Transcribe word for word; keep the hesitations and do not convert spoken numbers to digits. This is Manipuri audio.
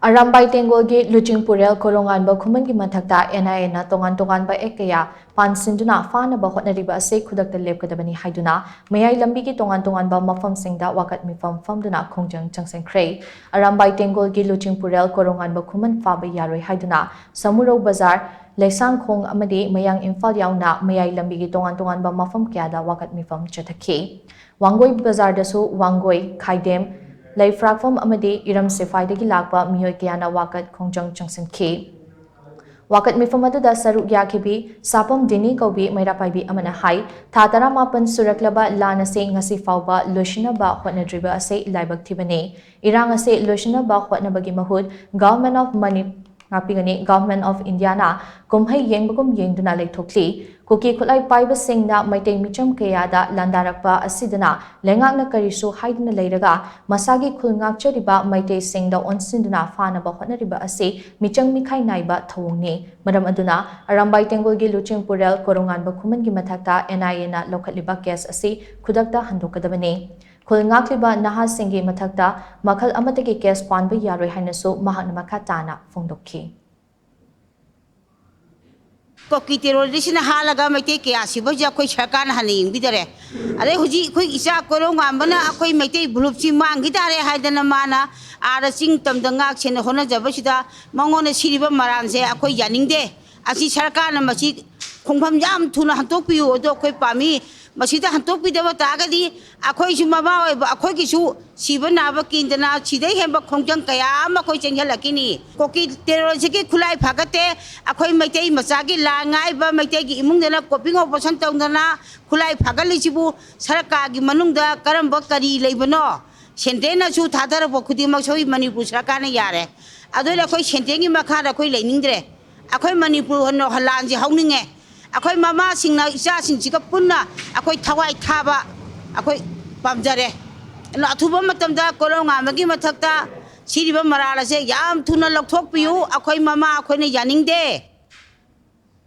ꯑꯔꯥꯝꯕꯥꯏ ꯇꯦꯡꯒꯣꯜꯒꯤ ꯂꯨꯆꯤꯡꯄꯨꯔꯦꯜ ꯀꯣꯔꯣꯉꯥꯟꯕ ꯈꯨꯃꯟꯒꯤ ꯃꯊꯛꯇ N I A ꯅ ꯇꯣꯉꯥꯟ ꯇꯣꯉꯥꯟꯕ act ꯀꯌꯥ ꯄꯥꯟꯁꯤꯟꯗꯨꯅ ꯐꯥꯅꯕ ꯍꯣꯠꯅꯔꯤꯕ ꯑꯁꯤ ꯈꯨꯗꯛꯇ ꯂꯦꯞꯀꯗꯕꯅꯤ ꯍꯥꯏꯗꯨꯅ ꯃꯌꯥꯏ ꯂꯝꯕꯤꯒꯤ ꯇꯣꯉꯥꯟ ꯇꯣꯉꯥꯟꯕ ꯃꯐꯝꯁꯤꯡꯗ ꯋꯥꯀꯠ ꯃꯤꯐꯝ ꯐꯝꯗꯨꯅ ꯈꯣꯡꯖꯪ ꯆꯪꯁꯤꯟꯈ꯭ꯔꯦ꯫ ꯑꯔꯥꯝꯕꯥꯏ ꯇꯦꯡꯒꯣꯜꯒꯤ ꯂꯨꯆꯤꯡꯄꯨꯔꯦꯜ ꯀꯣꯔꯣꯉꯥꯟꯕ ꯈꯨꯃꯟ ꯐꯥꯕ ꯌꯥꯔꯣꯏ ꯍꯥꯏꯗꯨꯅ ꯁꯃꯨꯔꯧ ꯕꯖꯥꯔ, ꯂꯩꯁꯥꯡꯈꯣꯡ ꯑꯃꯗꯤ ꯃꯌꯥꯡ ꯏꯝꯐꯥꯜ ꯌꯥꯎꯅ ꯃꯌꯥꯏ ꯂꯝꯕꯤꯒꯤ ꯇꯣꯉꯥꯟ ꯇꯣꯉꯥꯟꯕ ꯃꯐꯝ ꯀꯌꯥꯗ ꯋꯥꯀꯠ ꯃꯤꯐꯝ ꯆꯠꯊꯈꯤ꯫ ꯋꯥꯡꯒꯣꯏ ꯕꯖꯥꯔꯗꯁꯨ ꯋꯥꯡꯒꯣꯏ, ꯈꯥꯏꯗꯦꯝ, ꯂꯩꯐ꯭ꯔꯥꯛꯐꯝ ꯑꯃꯗꯤ ꯏꯔꯝ ꯁꯤꯐꯥꯏꯗꯒꯤ ꯂꯥꯛꯄ ꯃꯤꯑꯣꯏ ꯀꯌꯥꯅ ꯋꯥꯀꯠ ꯈꯣꯡꯖꯪ ꯆꯪꯁꯤꯟꯈꯤ꯫ ꯋꯥꯀꯠ ꯃꯤꯐꯝ ꯑꯗꯨꯗ ꯁꯔꯨꯛ ꯌꯥꯈꯤꯕꯤ ꯁꯥꯄꯝ ꯗꯤꯅꯤ ꯀꯧꯕꯤ ꯃꯩꯔꯥ ꯄꯥꯏꯕꯤ ꯑꯃꯅ ꯍꯥꯏ, ꯊꯥ ꯇꯔꯥꯃꯥꯄꯟ ꯁꯨꯔꯛꯂꯕ ꯂꯥꯟ ꯑꯁꯤ ꯉꯁꯤ ꯐꯥꯎꯕ ꯂꯣꯏꯁꯤꯟꯅꯕ ꯍꯣꯠꯅꯗ꯭ꯔꯤꯕ ꯑꯁꯤ ꯂꯥꯏꯕꯛ ꯊꯤꯕꯅꯤ꯫ ꯏꯔꯥꯡ ꯑꯁꯤ ꯂꯣꯏꯁꯤꯟꯅꯕ ꯍꯣꯠꯅꯕꯒꯤ ꯃꯍꯨꯠ Government of Mani-, ꯉꯥꯛꯄꯤꯒꯅꯤ, Government of India ꯅ ꯀꯨꯝꯍꯩ ꯌꯦꯡꯕꯒꯨꯝ ꯌꯦꯡꯗꯨꯅ ꯂꯩꯊꯣꯛꯂꯤ꯫ ꯀꯨꯀꯤ ꯈꯨꯠꯂꯥꯏ ꯄꯥꯏꯕꯁꯤꯡꯅ ꯃꯩꯇꯩ ꯃꯤꯆꯝ ꯀꯌꯥꯗ ꯂꯥꯟꯗꯥꯔꯛꯄ ꯑꯁꯤꯗꯅ ꯂꯩꯉꯥꯛꯅ ꯀꯔꯤꯁꯨ ꯍꯥꯏꯗꯨꯅ ꯂꯩꯔꯒ ꯃꯁꯥꯒꯤ ꯈꯨꯜ ꯉꯥꯛꯆꯔꯤꯕ ꯃꯩꯇꯩꯁꯤꯡꯗ ꯑꯣꯟꯁꯤꯟꯗꯨꯅ ꯐꯥꯅꯕ ꯍꯣꯠꯅꯔꯤꯕ ꯑꯁꯤ ꯃꯤꯆꯪ ꯃꯤꯈꯥꯏ ꯅꯥꯏꯕ ꯊꯧꯑꯣꯡꯅꯤ꯫ ꯃꯔꯝ ꯑꯗꯨꯅ ꯑꯔꯥꯝꯕꯥꯏ ꯇꯦꯡꯒꯣꯜꯒꯤ ꯂꯨꯆꯤꯡꯄꯨꯔꯦꯜ ꯀꯣꯔꯣꯉꯥꯟꯕ ꯈꯨꯃꯟꯒꯤ ꯃꯊꯛꯇ N I A ꯅ ꯂꯧꯈꯠꯂꯤꯕ case ꯑꯁꯤ ꯈꯨꯗꯛꯇ ꯍꯟꯗꯣꯛꯀꯗꯕꯅꯤ꯫ ꯈꯨꯜ ꯉꯥꯛꯂꯤꯕ ꯅꯍꯥꯁꯤꯡꯒꯤ ꯃꯊꯛꯇ ꯃꯈꯜ ꯑꯃꯠꯇꯒꯤ case ꯄꯥꯟꯕ ꯌꯥꯔꯣꯏ ꯍꯥꯏꯅꯁꯨ ꯃꯍꯥꯛꯅ ꯃꯈꯥ ꯇꯥꯅ ꯐꯣꯡꯗꯣꯛꯈꯤ꯫ ꯀꯨꯀꯤ terrorist ꯅ ꯍꯥꯠꯂꯒ ꯃꯩꯇꯩ ꯀꯌꯥ ꯁꯤꯕꯁꯦ ꯑꯩꯈꯣꯏ ꯁꯔꯀꯥꯔꯅ ꯍꯟꯅ ꯌꯦꯡꯕꯤꯗꯔꯦ꯫ ꯑꯗꯩ ꯍꯧꯖꯤꯛ ꯑꯩꯈꯣꯏ ꯏꯆꯥ ꯀꯣꯔꯧꯉꯥꯟꯕꯅ ꯑꯩꯈꯣꯏ ꯃꯩꯇꯩ ꯐꯨꯔꯨꯞꯁꯤ ꯃꯥꯡꯈꯤ ꯇꯥꯔꯦ ꯍꯥꯏꯗꯅ ꯃꯥꯅ ꯑꯥꯗ ꯆꯤꯡ ꯇꯝꯗ ꯉꯥꯛ ꯁꯦꯟꯅ ꯍꯣꯠꯅꯖꯕꯁꯤꯗ ꯃꯉꯣꯟꯗ ꯁꯤꯔꯤꯕ ꯃꯔꯥꯜꯁꯦ ꯑꯩꯈꯣꯏ ꯌꯥꯅꯤꯡꯗꯦ꯫ ꯑꯁꯤ ꯁꯔꯀꯥꯔꯅ ꯃꯁꯤ ꯈꯣꯡꯐꯝ ꯌꯥꯝ ꯊꯨꯅ ꯍꯟꯗꯣꯛꯄꯤꯌꯨ, ꯑꯗꯣ ꯑꯩꯈꯣꯏ ꯄꯥꯝꯃꯤ꯫ ꯃꯁꯤꯗ ꯍꯟꯗꯣꯛꯄꯤꯗꯕ ꯇꯥꯔꯒꯗꯤ ꯑꯩꯈꯣꯏꯁꯨ ꯃꯃꯥ ꯑꯣꯏꯕ ꯑꯩꯈꯣꯏꯒꯤꯁꯨ ꯁꯤꯕ ꯅꯥꯕ ꯀꯤꯗꯅ ꯁꯤꯗꯩ ꯍꯦꯟꯕ ꯈꯣꯡꯖꯪ ꯀꯌꯥ ꯑꯃ ꯑꯩꯈꯣꯏ ꯆꯦꯟꯁꯤꯜꯂꯛꯈꯤꯅꯤ꯫ ꯀꯨꯀꯤ terrorist ꯀꯤ ꯈꯨꯠꯂꯥꯏ ꯐꯒꯠꯇꯦ꯫ ꯑꯩꯈꯣꯏ ꯃꯩꯇꯩ ꯃꯆꯥꯒꯤ ꯂꯥꯟ ꯉꯥꯏꯕ ꯃꯩꯇꯩꯒꯤ ꯏꯃꯨꯡꯗꯅ copying operation ꯇꯧꯗꯅ ꯈꯨꯠꯂꯥꯏ ꯐꯒꯠꯂꯤꯁꯤꯕꯨ ꯁꯔꯀꯥꯔꯒꯤ ꯃꯅꯨꯡꯗ ꯀꯔꯝꯕ ꯀꯔꯤ ꯂꯩꯕꯅꯣ? Centre ꯅꯁꯨ ꯊꯥꯗꯔꯛꯄ ꯈꯨꯗꯤꯡꯃꯛꯁꯨ ꯃꯅꯤꯄꯨꯔ ꯁꯔꯀꯥꯔꯅ ꯌꯥꯔꯦ꯫ ꯑꯗꯨꯅ ꯑꯩꯈꯣꯏ centre ꯒꯤ ꯃꯈꯥꯗ ꯑꯩꯈꯣꯏ ꯂꯩꯅꯤꯡꯗ꯭ꯔꯦ꯫ ꯑꯩꯈꯣꯏ ꯃꯅꯤꯄꯨꯔ ꯍꯟꯅ ꯂꯥꯟꯁꯦ ꯍꯧꯅꯤꯡꯉꯦ꯫ ꯑꯩꯈꯣꯏ ꯃꯃꯥꯁꯤꯡꯅ ꯏꯆꯥꯁꯤꯡꯁꯤꯒ ꯄꯨꯟꯅ ꯑꯩꯈꯣꯏ ꯊꯋꯥꯏ ꯊꯥꯕ ꯑꯩꯈꯣꯏ ꯄꯥꯝꯖꯔꯦ꯫ ꯑꯗꯨꯅ ꯑꯊꯨꯕ ꯃꯇꯝꯗ ꯀꯣꯔꯧꯉꯥꯟꯕꯒꯤ ꯃꯊꯛꯇ ꯁꯤꯔꯤꯕ ꯃꯔꯥꯜ ꯑꯁꯦ ꯌꯥꯝ ꯊꯨꯅ ꯂꯧꯊꯣꯛꯄꯤꯌꯨ꯫ ꯑꯩꯈꯣꯏ ꯃꯃꯥ ꯑꯩꯈꯣꯏꯅ ꯌꯥꯅꯤꯡꯗꯦ꯫